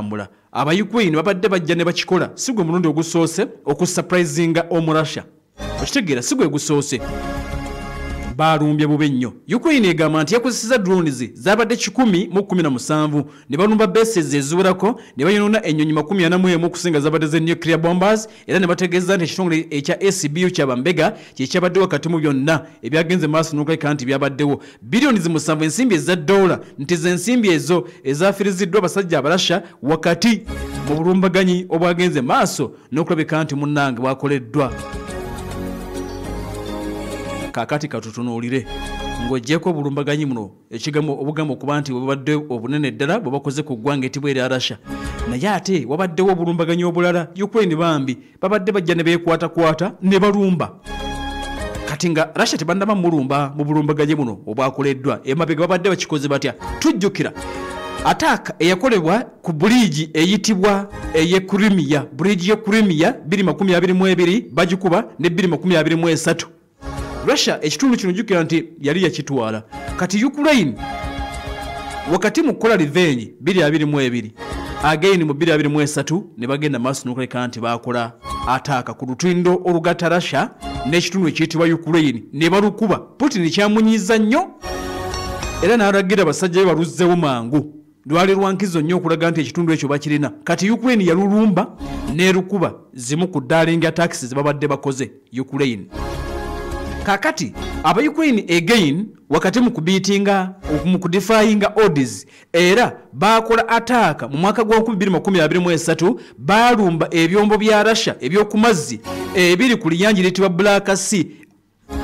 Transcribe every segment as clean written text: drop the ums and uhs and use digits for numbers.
Ebitambula, aba Ukraine babadde bajja ne bakikola. Si gwe mulundi ogusoose okusurprisinga Omurussia, okitegeera? Si gwe gusoose. Balumbye bubi nnyo. Ukraine egamba nti yakozesezza drones zabadde 117 ne balumba bases eziwerako, ne bayonoona ennyonyi 41 okusinga zabadde ze nuclear bombers. Era ne bategeeza nti ekitongole ekya SBU kyabambega kyekyabadde wakati mu byonna ebyagenze maaso n'okulabika nti byabaddewo. Biliyoni 7 ensimbi eza dola, nti ze ensimbi ezo ezafiiriziddwa abasajja Abarasha wakati mu bulumbaganyi obwagenze maaso n'okulabika nti munnange bwakoleddwa. Kaakati katutunuulire, ng'oggyeko obulumbaganyi muno, ekigambo obugambo okuba nti bwebadde obunene ddala bwe bakoze ku ggwanga etibwa erya Russia, naye ate wabaddewo obulumbaganyi obulala. Ukraine bambi babadde bajja ne beekwatakwata ne balumba. Kati nga Russia tebannaba mulumba mu bulumbaganyi buno obwakoleddwa emabega, babadde bakikoze batya? Tujjukira attack eyakolebwa ku bridge eyitibwa ey'e Crimea, bridge y'e Crimea 2022 bagikuba ne 2023. Russia ekitundu kino jjukira nti yali yakitwala. Kati Ukraine wakati mu kukola revenge 2022, again mu 2023 ne bagenda maaso n'okuleka nti bakola attack ku lutindo olugatta Russia n'ekitundu ekiyitibwa Ukraine ne balukuba. Putin kyamunyiiza nnyo era n'alagira abasajja be baluzzewo mangu. Lwali lwa nkizo nnyo okulaga nti ekitundu ekyo bakirina. Kati Ukraine yalulumba n'erukuba, zimu ku daring attacks ze babadde bakoze Ukraine. Kakati aba Ukraine again wakati mu kubeatinga, mu kudefyinga odds, era bakola attack mu mwaka gwa 2023. Balumba ebyombo bya Russia ebyokumazzi ebiri ku liyanja liritibwa Black Sea.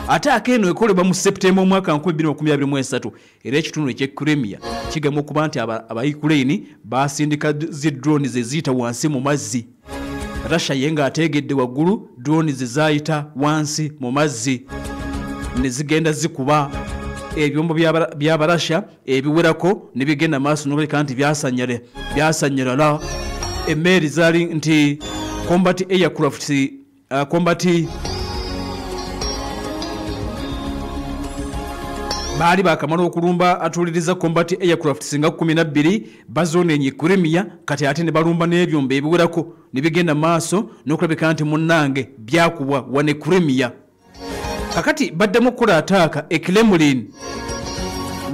Attack eno ekolebwa mu September omwaka 2023, era ekitundu eky'e Crimea kigamba okuba nti aba Ukraine basindika zi drones eziyita wansi mu mazzi. Russia ye ng'ateegedde waggulu, drones zaayita wansi mu mazzi ne zigenda zikuba ebyombo by'Abarasha ebiwerako, ne bigenda maaso n'okuleka nti byasanyalala. Emmeeri zaali nti combat aircraft, combat baali bakamala okulumba atuuliriza combat aircraft singa 12 bazoonenye Crimea. Kati ate ne balumba n'ebyombo ebiwerako ne bigenda maaso n'okulabika nti munnange byakubwa wane Crimea. Kakati baddemu okukola attack e Kremlin,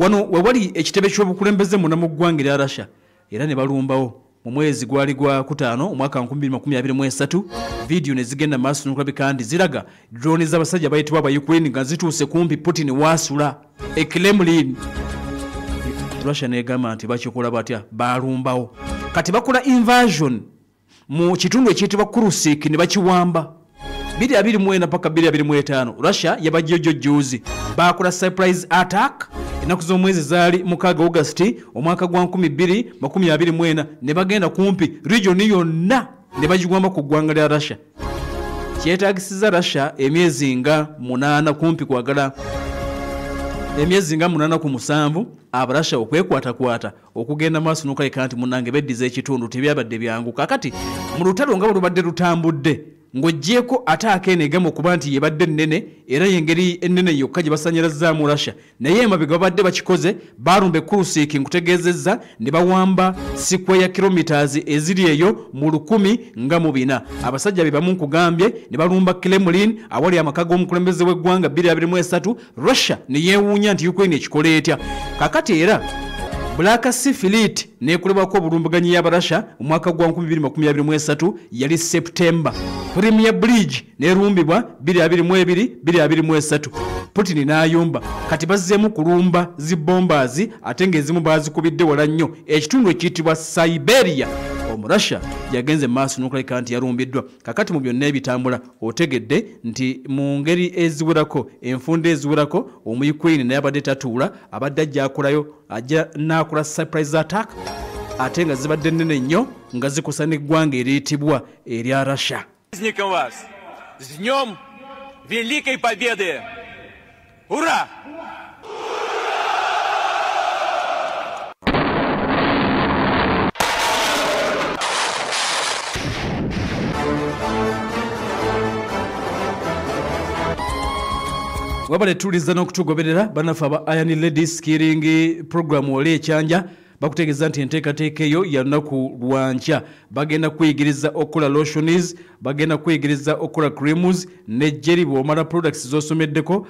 wano we wali ekitebe ky'obukulembeze munda mu ggwanga erya Russia, era ne balumbawo mu mwezi gwali gwa kutaano omwaka 2023. Vidiyo ne zigenda maaso n'okulabika nti ziraga drone z'abasajja bayitibwa aba Ukraine nga zituuse kumpi Putin waasula e Kremlin. Russia negamba nti bakikola batya? Balumbawo. Kati bakola invasion mu kitundu ekiyitibwa Kursk ne bakiwamba 2024 paka 2025. Russia yabajjojo juzi bakola surprise attack, ennaku z'omwezi zaali 6 August omwaka gwa 2024, ne bagenda kumpi region yonna ne bagigwamba ku ggwanga lya Russia. Kyetaagisiza Russia emyezi nga 8, kumpi kwagala emyezi nga 8 ku 7, Abarasha okwekwatakwata okugenda maaso n'okulabika nti munnange beddiza ekitundu. Tebyabadde byangu. Kakati mu lutalo nga bwe lubadde lutambudde, ng'oggyeko attack eno egamba okuba nti yebadde ennene era y'engeri ennene yokka gye basanyalazzaamu Russia, naye emabega babadde bakikoze. Balumba e Kursk, nkutegeezezza, ne bawamba square kilometers eziri eyo mu 1004. Abasajja be bamu nkugambye ne balumba Kremlin awali amaka g'omukulembeze w'eggwanga 2023. Russia ne yeewuunya nti Ukraine ekikola etya? Kakati era Black Sea Fleet nekolebwako obulumbaganyi y'Abarasha omwaka gwa 2023, yali September. Crimea Bridge nerumbibwa 2022 2023, Putin n'ayumba. Kati bazzeemu kulumba zi bombers, ate ng'ezimu baazikubidde wala nnyo ekitundu ekiyitibwa Siberia. Omurasha yagenze maaso n'okulabika nti yalumbiddwa. Kakati mu byonna ebitambula, otegedde nti mu ngeri eziwerako, enfunda eziwerako, Omuyukraine naye abadde tatuula, abadde ajja akolayo, ajja n'akola surprise attack, ate nga zibadde nnene nnyo nga zikosa n'eggwanga eriyitibwa erya Russia. Праздником вас! С Днем Великой Победы! Ура! Wabale tuliza n'okutugoberera bannaffe aba Iron Ladies Skilling Program oli ekyanja. Bakutegeeza nti enteekateeka eyo ya lunaku lwankya. Bagenda kuyigiriza okukola lotions, bagenda kuyigiriza okukola creams ne jelly. Bw'omala products z'osomeddeko.